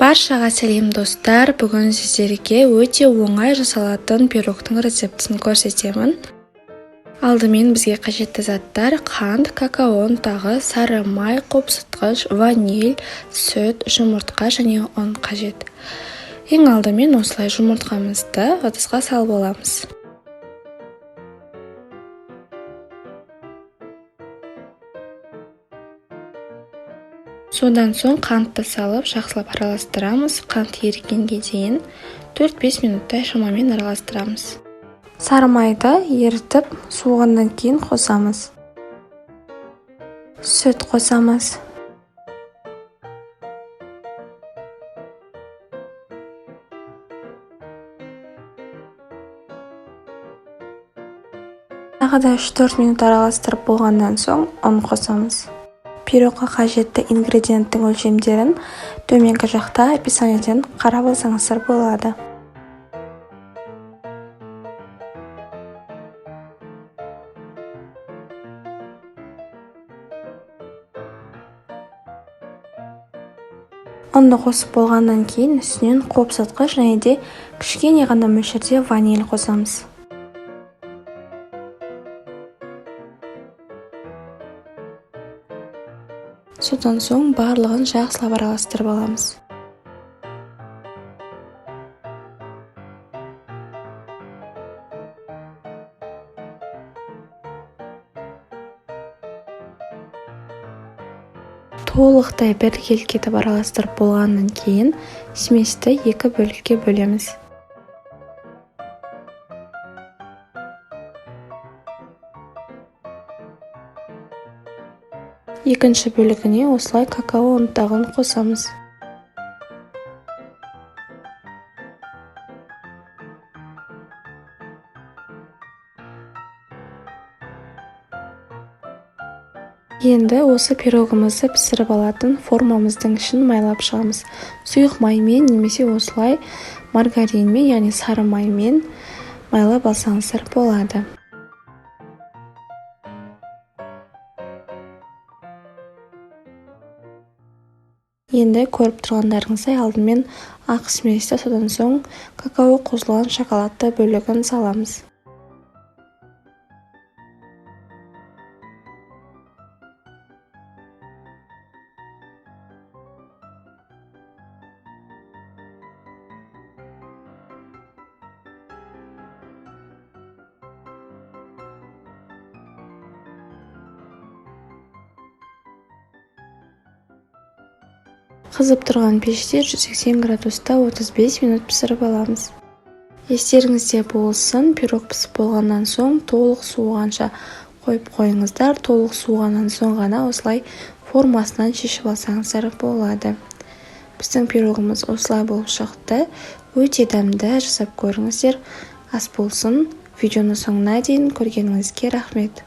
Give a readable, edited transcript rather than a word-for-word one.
Баршаға сәлем, достар! Бүгін сіздерге өте оңай жасалатын пирогтың рецептісін көрсетемін. Алдымен бізге қажетті заттар: қант, какао ұнтағы, сары май, қопсытқыш, ваниль, сүт, жұмыртқа және ұн қажет. Ең алдымен осылай жұмыртқамызды ыдысқа салып аламыз. Содан соң қантты салып, жақсылап араластырамыз. Қант ерігенге дейін 4-5 минуттай шамамен араластырамыз. Сары майды ерітіп, суығаннан кейін қосамыз. Сүт қосамыз. Тағы да 3-4 минут араластырып болғаннан соң ұн қосамыз. Пирогқа қажетті ингредиенттің өлшемдерін төменгі жақта описаниеден қарап алсаңыздар болады. Ұнды қосып болғаннан кейін үстінен қопсытқыш және де кішкене ғана мөлшерде ваниль қосамыз. Содан соң барлығын жақсылап араластырып аламыз. Толықтай біркелкі етіп араластырып болғаннан кейін сместі екі бөлікке бөлеміз. Екінші бөлігіне осылай какао ұнтағын қосамыз. Енді осы пирогымызды пісіріп алатын формамыздың ішін майлап шығамыз. Сұйық маймен немесе осылай маргаринмен, яғни сары маймен майлап алсаңыздар болады. Енді көріп тұрғандарыңыздай, алдымен ақ сместі, содан соң какао қосылған шоколадты бөлігін саламыз. Қызып тұрған пеште 180 градуста 35 минут пісіріп аламыз. Естеріңізде болсын, пирог пісіп болғаннан соң толық суығанша қойып қойыңыздар. Толық суығаннан соң ғана осылай формасынан шешіп алсаңыздар болады. Біздің пирогымыз осылай болып шықты. Өте дәмді, жасап көріңіздер. Ас болсын. Видеоны соңына дейін көргеніңізге рахмет.